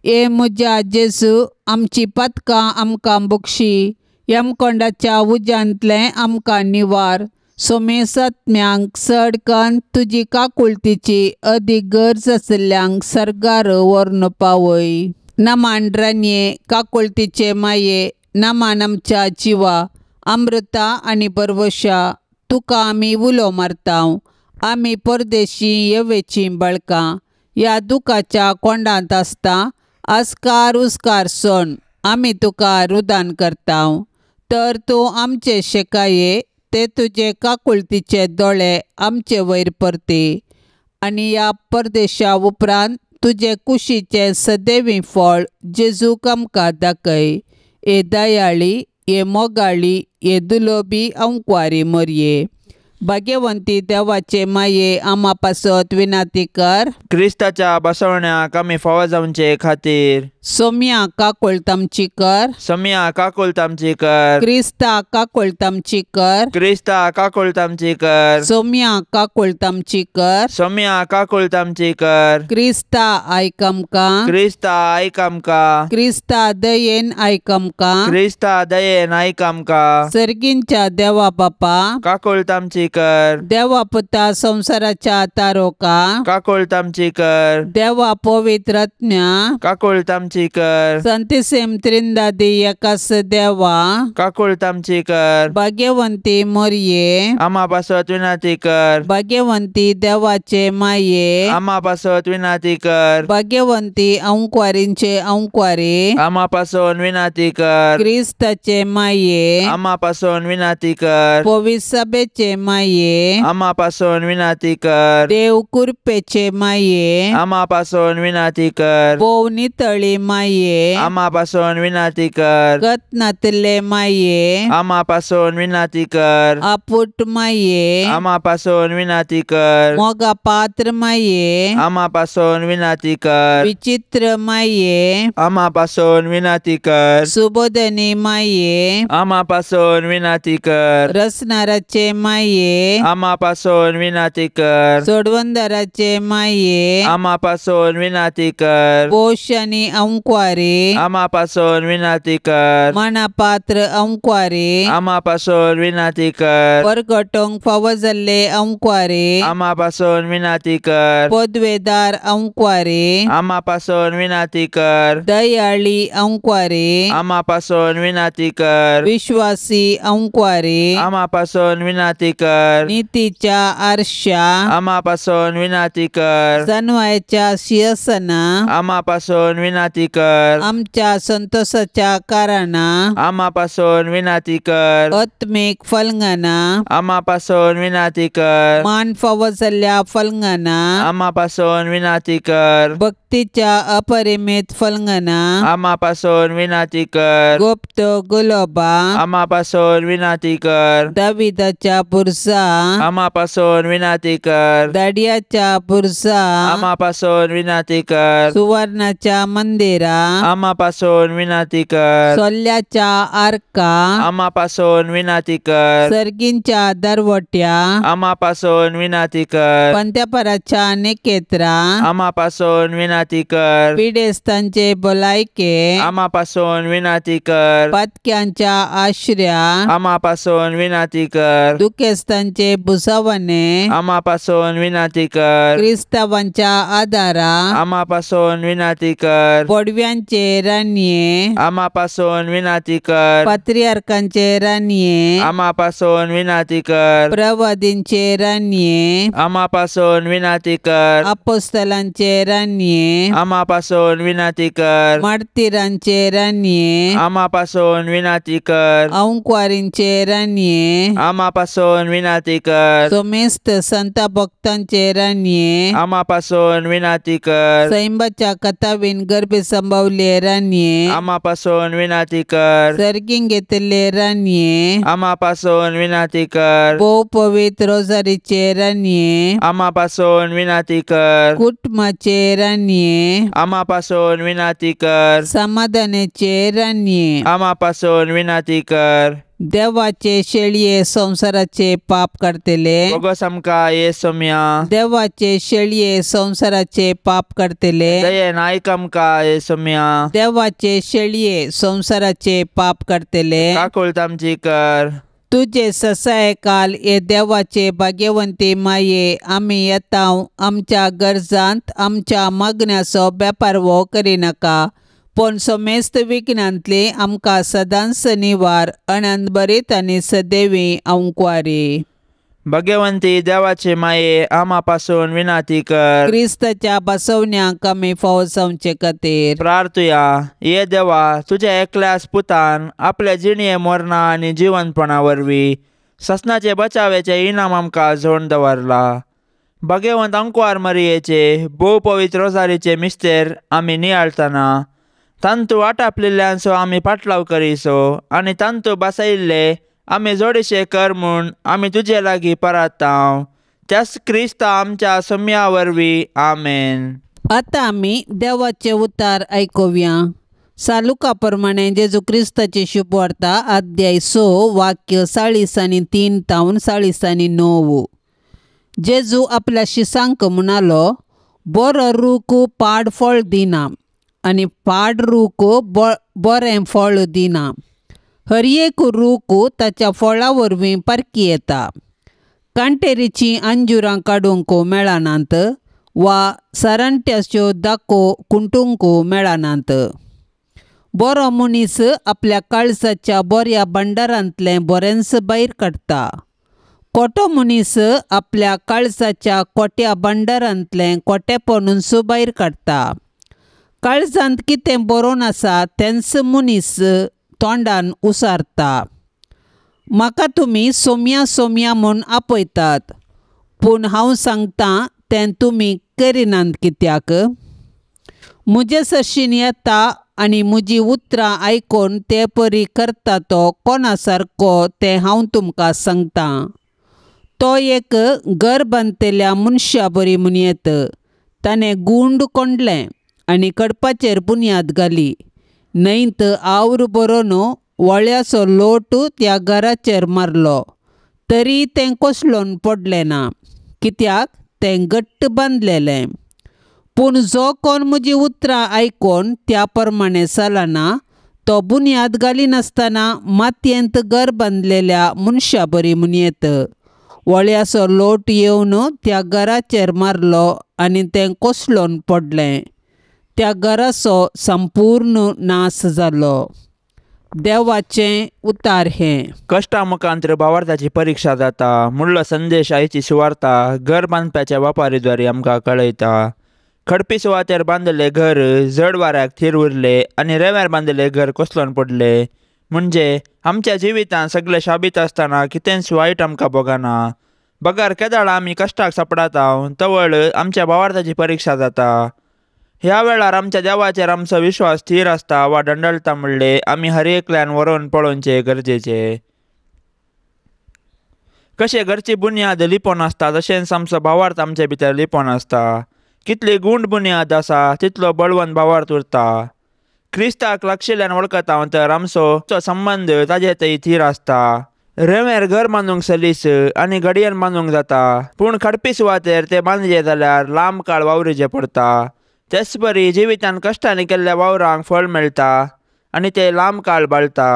ए म्हज्या जेजू आमची पातकां आमकां बक्षी, यमकोंडाच्या उज्यांतलें आमकां निवार, सोमेसत्म्यांक चड कन्न तुजी काकुळतीची अदीक गरज आशिल्ल्यांक सर्गार व्हरून पावय. नमान रानये काकुळतीचे माये, नमान आमच्या जिवा अमृता आनी बरवशा, तुका आमी उलो मारता. आमी परदेशी येवेचीं बाळकां ह्या दुखाच्या कोंडांत आसता आस्कार उस्कार सण आमी तुका रुदान करता. तर तूं आमचे शेकाये ते तुजे काकुळतीचे दोळे आमचे वयर परती आनी ह्या परदेशा उपरांत तुजे कुशीचें सदैवी फळ जेजूक आमकां दाखय. ए दयाळी, ए मोगाळी, ए दुलोबी अंकवारी मरये, भाग्यवंती देवाचे माये आमा पासत विनंती कर. क्रिस्ताच्या बसवण्याक आमी फावो जावचे खातीर सोम्या काकुळट आमची कर. सोम्या काकुळट आमची कर. क्रिस्ता काकुळट आमची कर. क्रिस्ता काकुळट आमची कर. सोम्या काकुळट आमची कर. सोम्या काकुळट आमची कर. क्रिस्ता आयक आमकां. क्रिस्ता आयक आमकां. क्रिस्ता दयेन आयक आमकां. क्रिस्ता दयेन आयक आमकां. सर्गींच्या देवा बापा काकुळट आमची आमची कर। देवा पुता संवसाराच्या तारोका काकुळट आमची कर। देवा पवित्र आत्म्या काकुळट आमची कर। संतिसेम त्रिंदादी एकास देवा काकुळट आमची कर। भाग्यवंती मोरये आमा पासत विनंती कर। भाग्यवंती देवाचे माये आमा पासत विनंती कर। भाग्यवंती अंकवारींचे अंकवारी आमा पासून विनंती कर। क्रिस्ताचे माये आमा पासून विनंती कर। पवित्र सभेचे माये आमा पासून विनंती कर। देव कृपेचे माये आमा पासून विनंती कर। भोव नितळी माये आमा पासून विनंती कर। गत नातिल्ले माये आमा पासून विनंती कर। आपुट माये आमा पासून विनंती कर। मोगा पात्र माये आमा पासून विनंती कर। विचित्र माये आमा पासून विनंती कर। सुबोधनी माये आमा पासून विनंती कर। रसनाराचे माये आमा पासून विनंती कर। सोडवंदराचे माये आमा पासून विनंती कर। पोश आनी अंकवारी आमा पासून विनंती कर। मनापात्र अंकवारी आमा पासून विनंती कर। परगटोंक फावो जाल्ले अंकवारी आमा पासून विनंती कर। पदवेदार अंकवारी आमा पासून विनंती कर। दयाळी अंकवारी आमा पासून विनंती कर। विश्वासी अंकवारी आमा पासून विनंती कर। नीतीच्या आरशा आमा पासून विनंती कर। जनवायच्या शिरसना आमा पासून विनंती कर। आमच्या संतोषाच्या कारणां आमा पासून विनंती कर। आत्मीक फलंगाना आमा पासून विनंती कर। मान फावो जाल्ल्या फलंगाना आमा पासून विनंती कर। भक्तीच्या अपरिमित फलंगाना आमा पासून विनंती कर। गुप्त गुलोबा आमा पासून विनंती कर। दाविदाच्या बुरसा आमा पासून विनंती कर। दाडियाच्या बुरसा आमा पासून विनंती कर। सुवर्णाच्या मंदिरा आमा पासून विनंती कर। सोल्याच्या आर्का आमा पासून विनंती कर। सर्गींच्या दरवट्या आमा पासून विनंती कर। पंत्यापराच्या निकेत्रा आमा पासून विनंती कर। पिडेस्तांचे भलायके आमा पासून विनंती कर। पातक्यांच्या आश्र्या आमा पासून विनंती कर। दुखेस्तांचे भुसावणे आमा पासून विनंती कर। क्रिस्तावांच्या आदारा आमा पासून विनंती कर। पडव्यांचे राणये आमा पासून विनंती कर। पात्रियार्कांचे राणये आमा पासून विनंती कर। प्रवादींचे राणये आमा पासून विनंती कर। अपोस्तलांचे राणये आमा पासून विनंती कर। मार्तीरांचे राणये आमा पासून विनंती कर। अंकवारींचे राणये आमा पासून विनंती कर। सोमेस्त संत भक्तांचे राणये आमा पासून विनंती कर। सैंबाच्या कथावीन गर्भे संभवले राणये आमा पासून विनंती कर। सर्गीं घेतिल्ले राणये आमा पासून विनंती कर। भोव पवित्र रोजारीचे राणये आमा पासून विनंती कर। कुटुंबाचे राणये आमा पासून विनंती कर। समाधानाचे राणये आमा पासून विनंती कर। देवाचे शेळये संवसाराचे पाप करतले बोगस आमकां ये सोम्या। देवाचे शेळये संवसाराचे पाप करतले दयेन आयक आमकां ये सोम्या। देवाचे शेळये संवसाराचे पाप करतले काकुळट आमची कर। तुजे ससाय काल हे देवाचे भाग्यवंती माये आमी येता आमच्या गरजांत आमच्या मागण्याचो बेपारवो करिनाका पूण समेस्त विघ्नांतली आमकां सदांच निवार अनंत बरीत आनी सदैवी अंकवारी। भगवंती देवाचे माये आमा पासून विनंती कर। क्रिस्ताच्या बसवण्याक आमी फावो जावचे खातीर प्रार्थुया। ये देवा, तुझ्या एकल्याच पुतान आपल्या जिणये मरणा आनी जिवनपणा वरवीं ससनाचे बचावेचे इनाम आमकां जोडून दवरला। भगवंत अंकवार मरियेचे भोव पवित्र रोजारीचे मिस्तेर आमी नियाळतना तांतू आटापलेल्यांचो आमी पाटलाव करीसो आनी तांतू बसयिल्ले आमी जोडीशे कर म्हूण आमी तुजे लागीं परातांव त्याच क्रिस्ता आमच्या सम्या वरवीं आमेन। आतां आमी देवाचे उतार आयकुया। सालुका प्रमाणे जेजू क्रिस्ताची शुभवार्ता अध्याय 6 वाक्य 43 तावन 49। जेजू आपल्या शिसांक म्हणालो, बरो रूख पाड फळ दिना आनी पाड रूख बरें फळ दिना। हर एक रूख ताच्या फळा वरवीं पारखी येता। कांटेरीचीं अंजुरां काडूंक मेळनात वा सरांट्याच्यो दाको कुंटूंक मेळनात. बरो मनीस आपल्या काळजाच्या बऱ्या भांडारांतलें बरेंच भायर काडटा. खोटो मनीस आपल्या काळजाच्या खोट्या भांडारांतलें खोटेपणूच भायर काडटा. काळजांत कितें बरोवन आसा तेंच मनीस तोंडान उसारता. म्हाका तुमी सोम्या सोम्या म्हूण आपयतात, पूण हांव सांगतां तें तुमी करिनात कित्याक? म्हजे सरशीन येता आनी म्हजी उतरां आयकून ते परी करता तो कोणा सारको तें हांव तुमकां सांगतां. तो एक घर बांदतल्या मनशा बरी म्हूण येत. ताणें गुंड कोंडलें आनी कडपाचेर बुन्याद घाली. न्हंयत आवर बरोवन वळ्याचो लोट त्या घराचेर मारलो, तरी तें कोसळून पडलें ना, कित्याक तें घट्ट बांदलेलें. पूण जो कोण म्हजी उतरां आयकून त्या प्रमाणें चलना तो बुन्याद घालिनासतना मातयेंत घर बांदलेल्या मनशा बरी म्हूण येत. वळ्याचो लोट येवन त्या घराचेर मारलो आनी तें कोसळून पडलें. त्या घराचो संपूर्ण नाश जालो. देवाचें उतार हें. कश्टा मुखांतर भावार्थाची परिक्षा जाता मुडलो संदेश आयची सुवार्ता घर बांदप्याच्या वापारीद्वारे आमकां कळयता. खडपी सुवातेर बांदले घर जड वाऱ्याक थीर उरले आनी रेव्यार बांदले घर कोसळून पडले. म्हणजे आमच्या जिवितांत सगळे शाबीत आसतना कितेंच वायट आमकां भोगना. बगर केदाळ आमी कश्टाक सापडता तवळ आमच्या भावार्थाची परिक्षा जाता. ह्या वेळार आमच्या देवाचेर आमचो विश्वास थीर आसता वा दंडळता म्हणले आमी हर एकल्यान व्हरोवन पळोवचें गरजेचें. कशें घरची बुन्याद लिपोवन आसता तशेंच आमचो भावार्थ आमचे भितर लिपोवन आसता. कितली गूंड बुन्याद आसा तितलो बळवंत भावार्थ उरता. क्रिस्ताक लागशिल्ल्यान वळखता तर आमचो संबंद ताजे थंय थीर आसता. रेंवेर घर बांदूंक सलीस आनी घडयेन बांदूंक जाता, पूण खडपी सुवातेर तें बांदचें जाल्यार लांब काळ वावरीचें पडटा. तेच परी जिवितान कश्टांनी केल्ल्या वावरांक फळ मेळटा आनी तें लांब काळ बाळटा.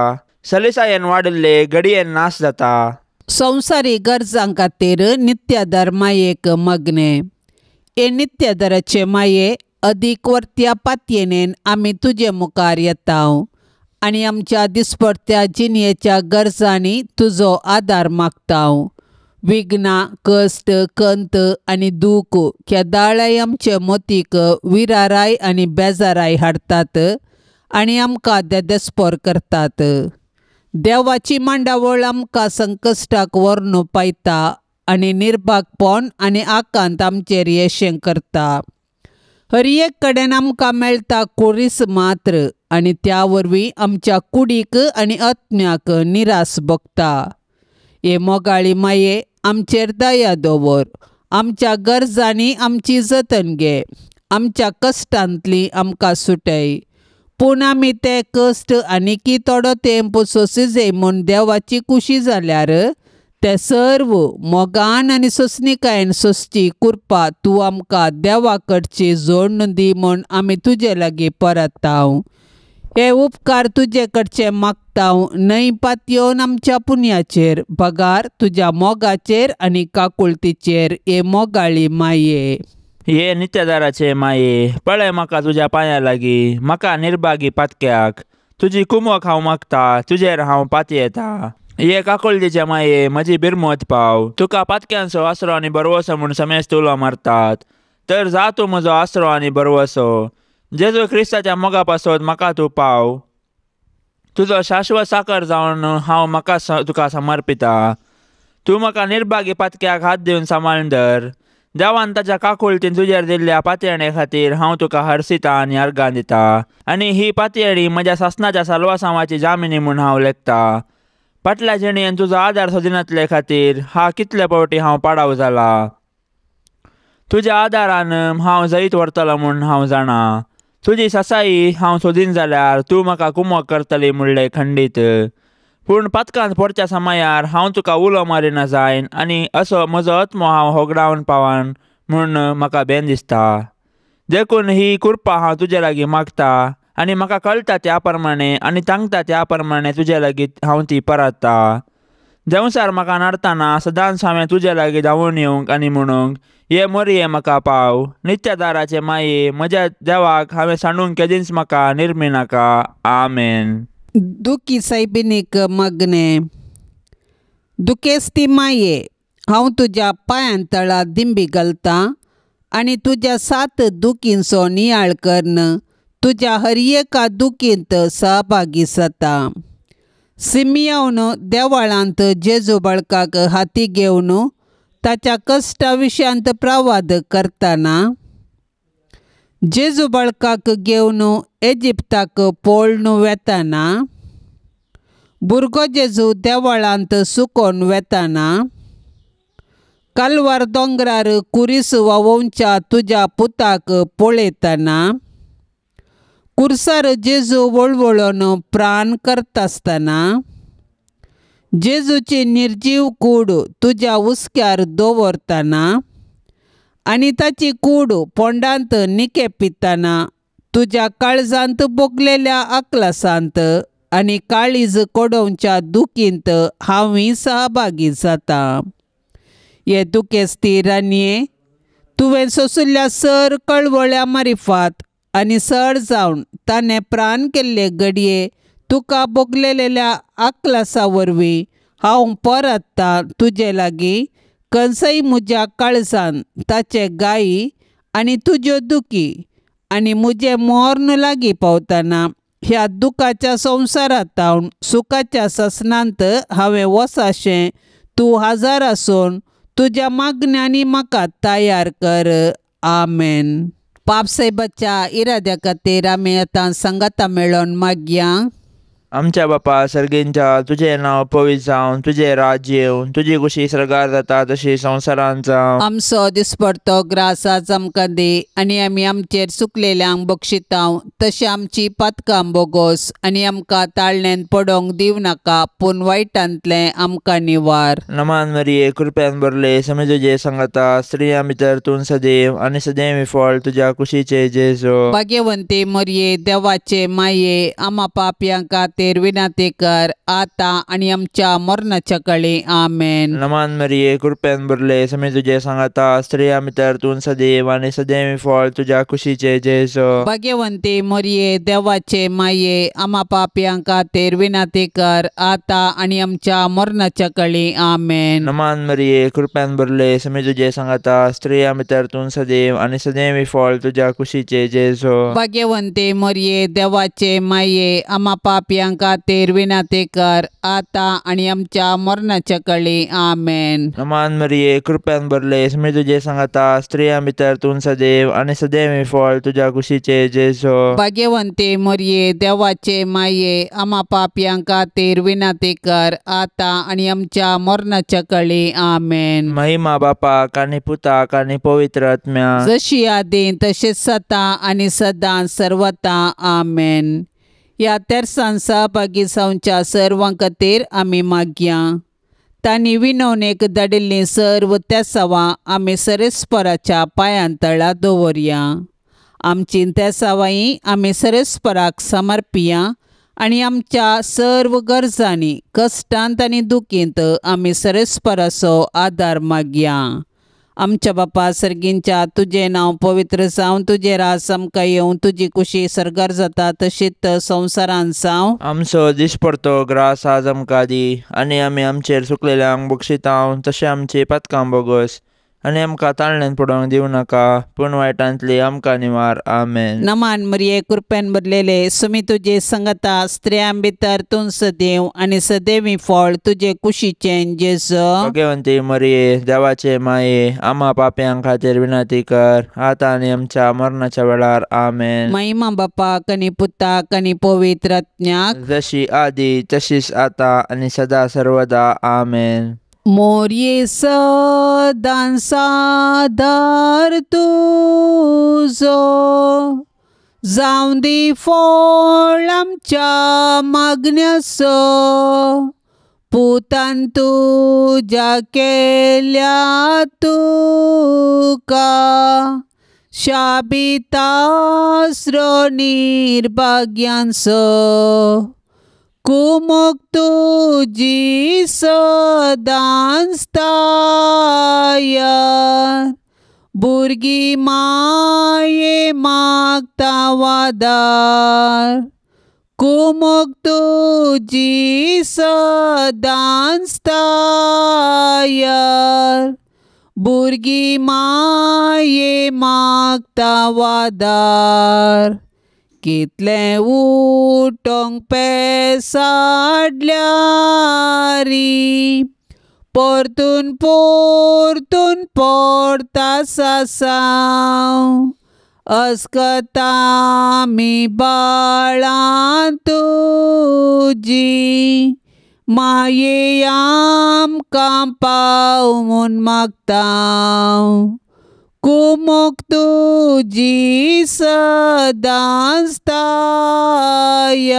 सलिसायेन वाडिल्ले घडयेन नाश जाता. संवसारी गरजां खातीर नित्यादार मायेक मागणें. हे नित्यादाराचे माये अदीक वर्त्या पातयेनेन आमी तुजे मुखार येता आनी आमच्या दिसपडत्या जिणेच्या गरजांनी तुजो आदार मागता. विघ्नां, कश्ट, कंत आनी दूख केदाळाय आमचे मोतीक विराराय आनी बेजाराय हाडटात आनी आमकां देदेस्पोर करतात. देवाची मांडावळ आमकां संकश्टाक व्हरून पायता आनी निर्भागपण आनी आकांत आमचेर येशें करता. हर एक कडेन आमकां मेळटा कुरीस मात्र आनी त्या वरवीं आमच्या कुडीक आनी आत्म्याक निरास भोगता. हे मोगाळी माये आमचेर दया दवर. आमच्या गरजांनी आमची जतन घे. आमच्या कश्टांतली आमकां सुटय. पूण आमी ते कश्ट आनीकी थोडो तेंप सोंसिजे म्हूण देवाची खुशी जाल्यार ते सर्व मोगान आनी सोंसणिकायेन सोंसची कृपा तूं आमकां देवा कडची जोडून दी म्हूण आमी तुजे लागीं परता. हे उपकार तुजे कडचे मागता न्हय पातयेवन आमच्या पुण्याचेर, बगार तुज्या मोगाचेर आनी काकुळतीचेर. हे मोगाळी माये. हे नित्यादाराचे माये, पळय म्हाका तुज्या पांया लागीं, म्हाका निर्भागी पातक्याक तुजी कुमक हांव मागता, तुजेर हांव पातयेता. हे काकुळतीचे माये, म्हजी बिरमत पाव. तुका पातक्यांचो आसरो आनी बरवसो म्हूण समेस्त उलो मारतात, तर जा तूं म्हजो आसरो आनी बरवसो. जेजू क्रिस्ताच्या मोगा पासत म्हाका तूं पाव. तुजो शाश्वत साकर जावन हांव म्हाका तुका समर्पिता. तूं म्हाका निर्भागी पातक्याक हात दिवन सांबाळून धर. देवान ताच्या काकुळतीन तुजेर दिल्ल्या पातयेणे खातीर हांव तुका हरसिता आनी अर्गां दिता आनी ही पातयेणी म्हज्या सासनाच्या साल्वासांवाची जामिनी म्हूण हांव लेखता. फाटल्या जिणेन तुजो आदार सोदिनातले खातीर हा कितले फावटी हांव पाडाव जाला. तुज्या आदारान हांव जैत व्हरतलो म्हूण हांव जाणा. तुजी ससाई हांव सोदीन जाल्यार तूं म्हाका कुमक करतली म्हणलें खंडीत. पूण पातकांत पडच्या समयार हांव तुका उलो मारिना जायन आनी असो म्हजो आत्मो हांव होगडावन पावन म्हूण म्हाका बेन दिसता. देखून ही कृपा हांव तुजे लागीं मागता आनी म्हाका कळटा त्या प्रमाणे आनी तांकता त्या प्रमाणे तुजे लागीं हांव ती परतता. देंवचार म्हाका नाडतना सदांच हांवें तुजे लागीं धांवून येवंक आनी म्हणूंक ये मोरये म्हाका पाव. नित्य दाराचे माये म्हज्या देवाक हांवें सांडूंक केदींच म्हाका निर्मी नाका. आमेन. दुखी सायबिणीक मागणें. दुखेस्ती माये, हांव तुज्या पांयां तळा दिंबी घालतां आनी तुज्या सात दुखींचो नियाळ करून तुज्या हर एका दुखींत सहभागी जाता. सिमियावन देवाळांत जेजू बाळकाक हाती घेवन ताच्या कश्टा विशयांत प्रवाद करतना, जेजू बाळकाक घेवन इजिप्ताक पळून वेतना, भुरगो जेजू देवळांत सुकोवन वेतना, कालवार दोंगरार कुरीस व्हांवोवच्या तुज्या पुताक पळयतना, कुर्सार जेजू वळवळून प्राण करतासतना, जेजूची निर्जीव कूड तुज्या हुस्क्यार दवरतना आनी ताची कूड पोंडांत निके पितना तुज्या काळजांत भोगलेल्या आकलासांत आनी काळीज कोडोवच्या दुखींत हांवूय सहभागी जाता. हे दुखेस्ती रानये, तुवें सोंशिल्ल्या सर कळवळ्या मारिफात आनी सर जावन ताणें प्राण केल्ले घडये तुका भोगलेल्या आकलासा वरवीं हांव परतता तुजे लागीं कंसय म्हज्या काळजान ताचे गायी आनी तुज्यो दुखी आनी म्हजें मर्ण लागीं पावतना ह्या दुखाच्या संवसारांत सुखाच्या ससनांत हांवें वचाशें तूं हजर आसून तुज्या मागण्यांनी म्हाका तयार कर. आमेन. पापसाहेबाच्या इराद्या खातीर आमी आतां सांगाता मेळोन मागया. आमच्या बापा सर्गींच्या तुजें नांव पवित्र जावं, तुजें राज्य येवं, तुजी खुशी सर्गार जाता तशी संवसारांत जावं. आमचो दिसपडतो ग्रास आज आमकां दी आनी आमी आमचेर चुकलेल्यांक बक्षितांव तशें आमची पातकां बोगोस आनी आमकां ताळण्यान पडोवंक दिवं नाका पूण वायटांतलें आमकां निवार. नमान मरिये, कृपेन भरले, समी तुजे सांगाता, स्त्रियां भितर तूं सदैव आनी सदैव फळ तुज्या कुशीचे जेजू. भाग्यवंती मरिये, देवाचे माये, आमा पापयां खातीर विनंती कर आता आनी आमच्या मरणाच्या कळी. आमेन. नमान मरिये, कृपेन भरले, समी तुजे सांगाता, स्त्रियां भितर तूं सदैव आनी सदैव फळ तुज्या कुशीचे जेजू. भाग्यवंती मरिये, देवाचे माये, आमा पापयां खातीर विनंती कर आता आनी आमच्या मरणाच्या कळी. आमेन. नमान मरिये, कृपेन भरले, समी तुजे सांगाता, स्त्रियां भितर तूं सदैव आनी सदैव फळ तुज्या कुशीचे जेजू. भाग्यवंती मरिये, देवाचे माये, आमा पापयां खातीर विनंती कर आता आनी आमच्या मरणाच्या कळी. आमेन. नमान मरिये, कृपेन भरले, समी तुजे सांगाता, स्त्रियां भितर तूं सदैव आनी सदैव फळ तुज्या कुशीचे जेजू. भाग्यवंती मरिये, देवाचे माये, आमा पापयां खातीर विनंती कर आता आनी आमच्या मरणाच्या कळी. आमेन. महिमा बापाक आनी पुताक आनी पवित्र आत्म्याक, जशी आदी तशीच सता आनी सदां सर्वता. आमेन. ह्या तेरसान सहभागी जावच्या सर्वां खातीर आमी मागया. तांणी विनवणेक धाडिल्लीं सर्व तेसावां आमी सरेस्पराच्या पांयां तळा दवरया. आमची तेसावांय आमी सरेस्पराक समर्पिया आनी आमच्या सर्व गरजांनी कश्टांत आनी दुखींत आमी सरेस्पराचो आदार मागया. आमच्या बापा सर्गींच्या तुजें नांव पवित्र जावं, तुजें राज आमकां येवं, तुजी खुशी सर्गार जाता तशीच संवसारांत जावं. आमचो दिसपडतो ग्रास आज आमकां दी आनी आमी आमचेर चुकलेल्यांक बक्षितांव तशें आमची पातकां बोगस आनी आमकां ताळण्यान पडोवंक दिवं नाका पूण वायटांतली आमकां निवार. आमेन. नमान मरिये, कृपेन भरलेले, सुमी तुजे संगता, स्त्रियां भितर तूं सदैव आनी सदैवी फळ तुजे कुशीचें जेजू. भाग्यवंती मरिये, देवाचे माये, आमा पापयां खातीर विनंती कर आतां आनी आमच्या मरणाच्या वेळार. आमेन. महिमा बापाक आनी पुताक आनी पवित्र आत्म्याक, जशी आदी तशीच आतां आनी सदा सर्वदा. आमेन. मोरये सदां सादार तुजो जावं दी फळ आमच्या मागण्याचो, पुतान तुज्या केल्या तुका शाबितास्रो निर्भाग्यांचो. कुमोक तुजी सदांच तायार भुरगीं माये मागता वादार कुमोक तुजी सदांच तायार भुरगीं माये मागता वादार कितलें उठोंक पेसाडल्यारी परतून परतून पडता सासांव अस्कता आमी बाळां तुजी माये आमकां पाव म्हूण मागता कुमोक तुजी सदांच तायार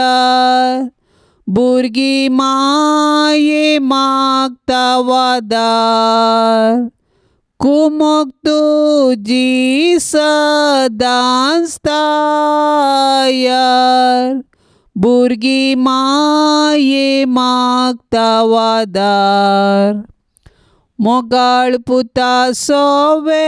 भुरगीं माये मागता वादार कुमोक तुजी सदांच तायार भुरगीं माये मागता वादार मोगाळ पुता सोवे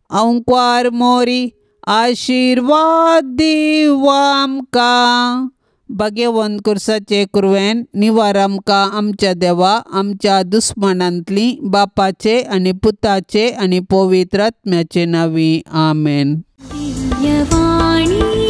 अंकवार मोरी आशिर्वाद दिव आमकां भाग्यवंत कुर्साचे कुरवेन निवार आमकां आमच्या देवा आमच्या दुस्मानांतली बापाचे आनी पुताचे आनी पवित्र आत्म्याचे नांवी आमेन. दिव्यवाणी.